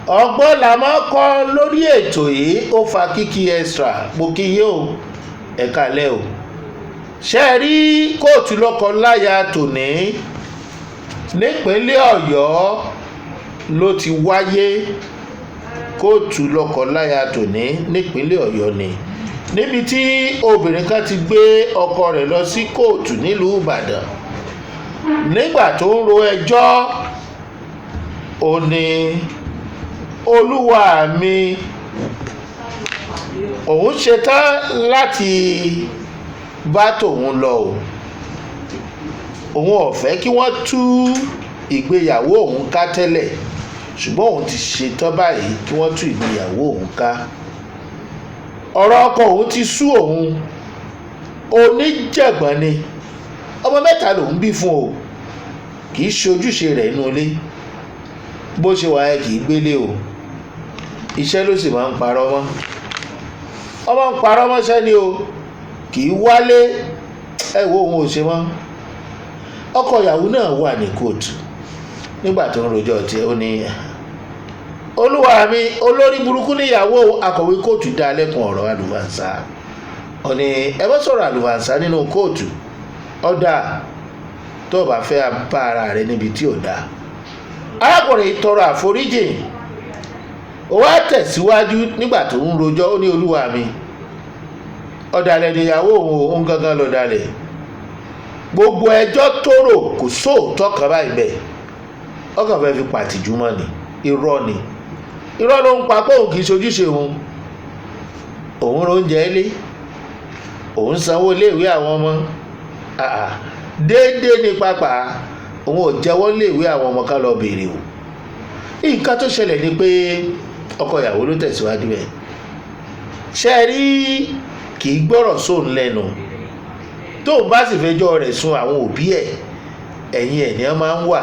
Ọgbọ́n la máa kọ́ lórí ètò yìí. Ó fa kíkí extra. Mo kí yín o, ẹ káalẹ́ o. Ṣé ẹ rí kóòtù lọ́kọ-láya tòní? Nípínlẹ̀ Ọ̀yọ́ ló ti wáyé. Kóòtù lọ́kọ-láya tòní nípínlẹ̀ Ọ̀yọ́ ni, níbi tí obìnrin kan ti gbé ọkọ rẹ̀ lọ sí kóòtù nílùú Ìbàdàn. Nígbà tó ń ro ẹjọ́, ó ní, "Olúwa mi, òun ṣetán láti bá tòun lọ o. Òun ò fẹ́ kí wọ́n tú ìgbéyàwó òun ká tẹ́lẹ̀, ṣùgbọ́n òun ti ṣetán báyìí kí wọ́n tú ìgbéyàwó òun ká. Ọ̀rọ̀ ọkọ òun ti sú òun, oníjẹ̀gbọ̀n ni. Ọmọ mẹ́ta lòun bí fún o, kì í ṣe ojúṣe rẹ̀ nínú ilé. Bó ṣe wà ẹ́, kì í gbélé o, iṣẹ́ ló sì máa ń parọ́ mọ́. Ọmọ ń parọ́ mọ́ṣẹ́ ni o, kì í wálé. Ẹ wo, òun ò ṣe mọ́." Ọkọ ìyàwó náà wà ní kóòtù nígbà tó ń rojọ́ tiẹ̀. Ó ní, "Olúwa mi, olórí burúkú níyàwó." Akọ̀wé kóòtù dá lẹ́kùn ọ̀rọ̀ àlùfànṣá. Ó ní, "Ẹ bá sọ̀rọ̀ àlùfànṣá nínú kóòtù ọ̀dà, tó o bá fẹ́ bá ara rẹ níbi tí ò dáa." Arákùnrin tọrọ àforíjì, ó wá tẹ̀síwájú nígbà tó ń rojọ́. Ó ní, "Olúwa mi, ọ̀dàlẹ̀ níyàwó òun, òun gangan lọ̀dàlẹ̀. Gbogbo ẹjọ́ tó rò, kò sóòótọ́ kan báyìí bẹ́ẹ̀. Ọkàn fẹ́ fi pàtìjú mọ́ ni. Irọ́ ni, irọ́ ló ń pa pé òun kì í ṣojúṣe òun. Òun róúnjẹ ilé, òun sanwó iléèwé àwọn ọmọ déédéé ní pápá. Òun ò jẹ́wọ́ iléèwé àwọn ọmọ, ká lọ béèrè o." Nǹkan tó ṣẹlẹ̀ ni pé ọkọ ìyàwó ló tẹ̀síwájú ẹ̀. Ṣe é rí, kì í gbọ́rọ̀ sóun lẹ́nu. Tóun bá sì fẹjọ́ rẹ̀ sun àwọn òbí ẹ̀, ẹ̀yìn ẹ̀ ní wọ́n máa ń wà.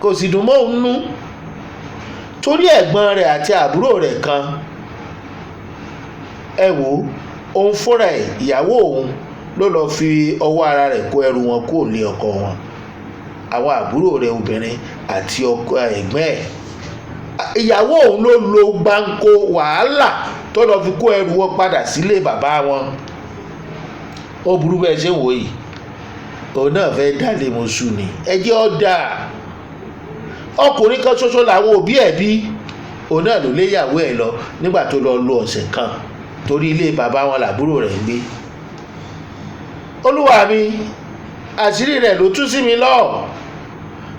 Kò sì dùn mọ́ òun nú, torí ẹ̀gbọ́n rẹ̀ àti àbúrò rẹ̀ kan. Ẹ wò ó, òun fúnra ẹ̀, ìyàwó òun ló lọ́ọ́ fi ọwọ́ ara rẹ̀ kó ẹrù wọn kúrò ní ọkọ wọn, àwọn àbúrò rẹ̀ obìnrin àti ọkọ ẹ̀gbọ́n ẹ̀. Ìyàwó òun ló lo gbáǹkó wàhálà tó lọ́ọ́ fi kó ẹrù wọn padà sílé bàbá wọn. Ó burú bẹ́ẹ̀ ṣe ń wò yìí, òun náà fẹ́ dálé mọ́ṣú ni. Ẹ jẹ́ ọ́ dáa. Ọkùnrin kan ṣoṣo làwọn òbí ẹ̀ bí, òun náà ló léyàwó ẹ̀ lọ nígbà tó lọ lo ọ̀sẹ̀ kan, torí ilé bàbá wọn làbúrò rẹ̀ ń gbé. Olúwa mi, àṣírí rẹ̀ ló tú sí mi lọ́ọ̀.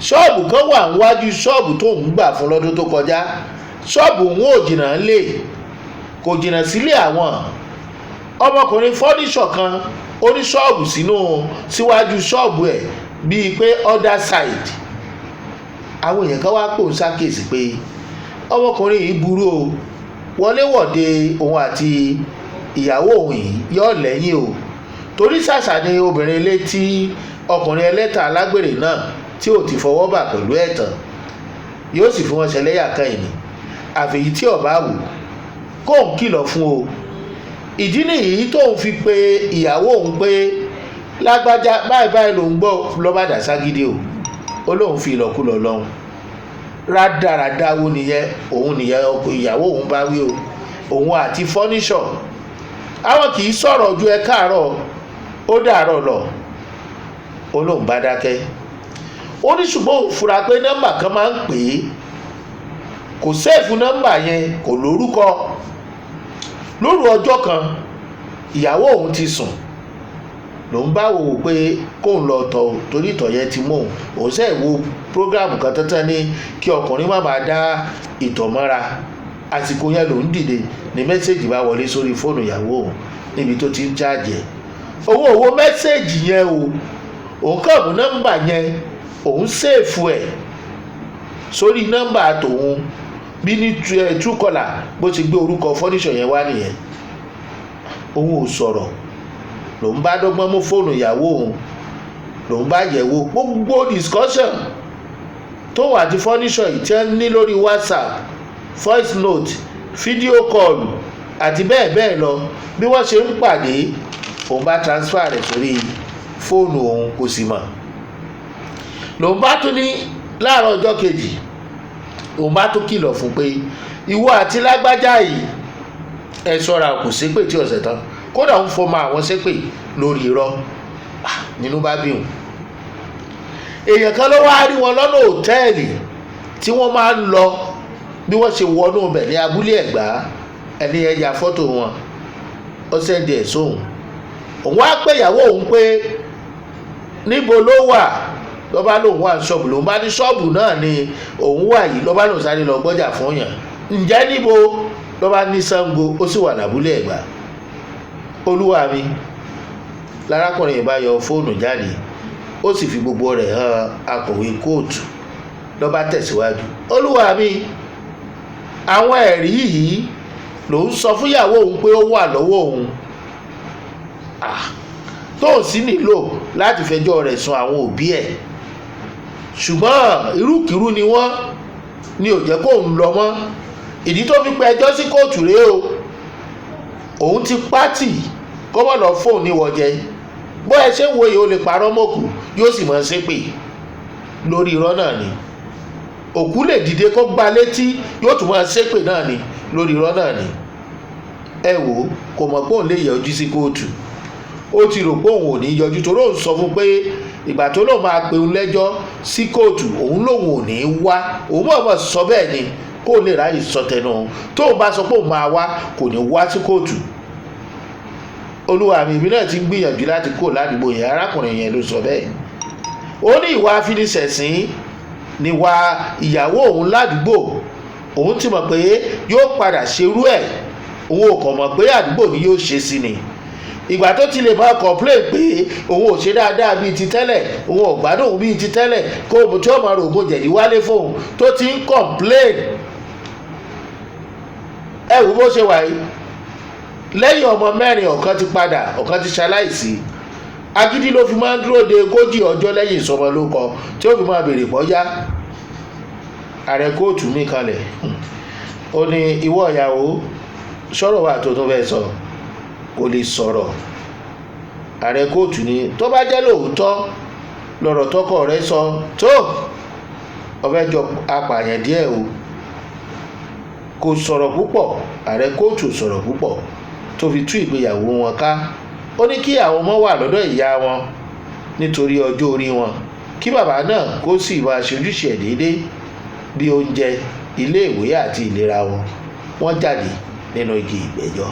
Ṣọ́ọ̀bù kan wà níwájú ṣọ́ọ̀bù tó ń gbà fún lọ́dún tó kọjá. Ṣọ́ọ̀bù òun ò jìnnà lé, kò jìnnà sílé àwọn. Ọmọkùnrin fọ́níṣọ̀ kan, ó ní ṣọ́ọ̀bù sínú síwájú ṣọ́ọ̀bù ẹ̀, bíi pé other side. Àwọn èèyàn kan wá pò ń ṣàkíyèsí pé ọmọkùnrin yìí burú o, wọléwọ̀de òun àti ìyàwó òun yìí yọ̀ lẹ́yìn o, torí ṣàṣà ni obìnrin ilé tí ọkùnrin ẹlẹ́tà alágbèrè náà tí ò ti fọwọ́ bà pẹ̀lú ẹ̀tàn, yóò sì fi wọ́n ṣẹlẹ́yà kan ìní, àfẹ̀yí tí ọba wù kóun kìlọ̀ fún o. Ìdí nìyí tóun fi pe ìyàwó òun pé lágbájá báyìí báyìí lòun gbọ́. Lọ́ba dà ságídí o, ó lóun fi ìlọkulọ̀ lọ́hùn. Rádaràda wo nìyẹn? Òun nìyẹn ìyàwó òun bá wí o. Òun àti fọ́níṣọ̀ àwọn kì í sọ̀rọ̀ ju ẹ káàárọ̀, ó dàárọ̀ lọ. Ó lóun bá dákẹ́. Ó ní ṣùgbọ́n òun fura pé nọ́mbà kan máa ń pè é, kò save nọ́mbà yẹn, kò lórúkọ. Lóru ọjọ́ kan, ìyàwó òun ti sùn, lòun bá wò ó pé kóun lọ tọ̀, torí ìtọ̀ yẹn ti mú òun. Òun sẹ́ wo program kan tẹ́tẹ́ ní kí ọkùnrin má máa dá ìtọ̀ mọ́ra. Àsìkò yẹn lòun dìde ní message bá wọlé sórí fóònù ìyàwó òun níbi tó ti ń charge ẹ̀. Owó owó message yẹn o, òun kàn mú nọ́mbà yẹn, òun save ẹ̀ sórí nọ́mbà tòun bí ní Truecaller. Bó ti gbé orúkọ fọ́níṣọ̀ yẹn wá nìyẹn. Òun ò sọ̀rọ̀. Lòun bá dọ́gbọ́n mú fóònù ìyàwó òun, lòun bá yẹ̀ wò. Gbogbo discussion tóun àti fọ́níṣọ̀ yìí tí wọ́n ní lórí WhatsApp, voice note, video call àti bẹ́ẹ̀ bẹ́ẹ̀ lọ, bí wọ́n ṣe ń pàdé, òun bá transfer rẹ̀ sórí fóònù òun, kò sì mọ̀. Lòun bá tún ní láàárọ̀ ọjọ́ kejì, òun bá tún kìlọ̀ fún pé ìwọ àti lágbájá yìí ẹ ṣọ́ra, kò ṣépè tí ọ̀sẹ̀ tán, kódà ń fọmọ àwọn ṣépè lórí irọ́. Nínú bá bí òun, èèyàn kan ló wá rí wọn lọ́nà òtẹ́ẹ̀lì tí wọ́n máa ń lọ bí wọ́n ṣe wọnú ibẹ̀ ní abúlé Ẹ̀gbá. Ẹni ẹ ya fọ́tò wọn, ó sẹ́ndì ẹ̀ sóhun. Òun wá pé ìyàwó òun pé níbo ló wà, lọ́ba lòun wà ní ṣọ́ọ̀bù. Lòun bá ní ṣọ́ọ̀bù náà ni òun wà yìí, lọ́ba lòun sáré lọ gbọ́jà fún yàn. Ǹjẹ́ níbo? Lọ́ba ní Ṣàngó, ó sì wà lábúlé Ẹ̀gbá. Olúwa mi, lárákùnrin yìí bá yọ fóònù jáde, ó sì fi gbogbo rẹ̀ hàn akọ̀wé kóòtù. Lọ́ba tẹ̀síwájú, olúwa mi, àwọn ẹ̀rí yìí lòun sọ fúnyàwó òun pé ó wà lọ́wọ́ òun tóun sì nílò láti fẹjọ́ rẹ̀ sùn àwọn òbí ẹ̀, ṣùgbọ́n irúkìrú ni wọ́n ní ò jẹ́ kóun lọ mọ́. Ìdí tó fi pe ẹjọ́ sí kóòtù rèé o. Òun ti pátì kó mọ̀ lọ fóun níwọ̀ jẹ. Bó ẹ ṣe ń wo yìí, ó lè parọ́ mọ́kù, yóò sì mọ̀ ṣépè lórí irọ́ náà ni. Òkú lè dìde kó gbá létí, yóò tún mọ̀ ṣépè náà ni lórí irọ́ náà ni. Ẹ wò ó, kò mọ̀ pé òun lè yọjú sí kóòtù. Ó ti rò pé òun ò ní yọjú, torí òun sọ fún pé ìgbà tó lóun máa pe òun lẹ́jọ́ sí kóòtù, òun lòun ò ní wá. Òun mọ̀ọ́mọ̀ sọ bẹ́ẹ̀ ni kó lè ráyè sọ tẹnu òun. Tóun bá sọ pé òun máa wá, kò ní wá sí kóòtù. Olúwa mi, èmi náà ti ń gbìyànjú láti kó ládùúgbò yẹn. Arákùnrin yẹn ló sọ bẹ́ẹ̀. Ó ní ìwà afiniṣẹ̀sín níwà ìyàwó òun ládùúgbò. Òun ti mọ̀ pé yóò padà ṣerú ẹ̀, òun ò kàn mọ̀ pé àdúgbò ni yóò ṣe sí ni. Ìgbà tó ti lè máa complain pé òun ò ṣe dáadáa bíi ti tẹ́lẹ̀, òun ò gbádùn òun bíi ti tẹ́lẹ̀, kó o tí ó máa rògbò jẹ̀dí wálé fóun tó ti ń complain. Ẹ wò bó ṣe wà yìí, lẹ́yìn ọmọ mẹ́rin, ọ̀kan ti padà, ọ̀kan ti ṣaláìsí. Agídí ló fi máa ń dúró de 40 ọjọ́ lẹ́yìn ìsọmọlórúkọ tí ó fi máa béèrè bọ́yá. Ààrẹ kóòtù mi kalẹ̀, ó ní ìwọ ìyàwó, sọ̀rọ̀ wà tó tún fẹ́ sọ, kò lè sọ̀rọ̀. Ààrẹ kóòtù ni tó bá jẹ́ lóòótọ́ lọ̀rọ̀ tọkọ rẹ̀ sọ, tó ọ̀fẹ́ jọ apààyàn díẹ̀ o. Kò sọ̀rọ̀ púpọ̀, ààrẹ kóòtù sọ̀rọ̀ púpọ̀ tó fi tú ìgbéyàwó wọn ká. Ó ní kí àwọn ọmọ wà lọ́dọ̀ ìyá wọn nítorí ọjọ́ orí wọn, kí bàbá náà kó sì máa ṣe ojúṣe ẹ̀ déédéé bí oúnjẹ, iléèwé àti ìlera wọn. Wọ́n jáde nínú igi ìgbẹ́jọ́.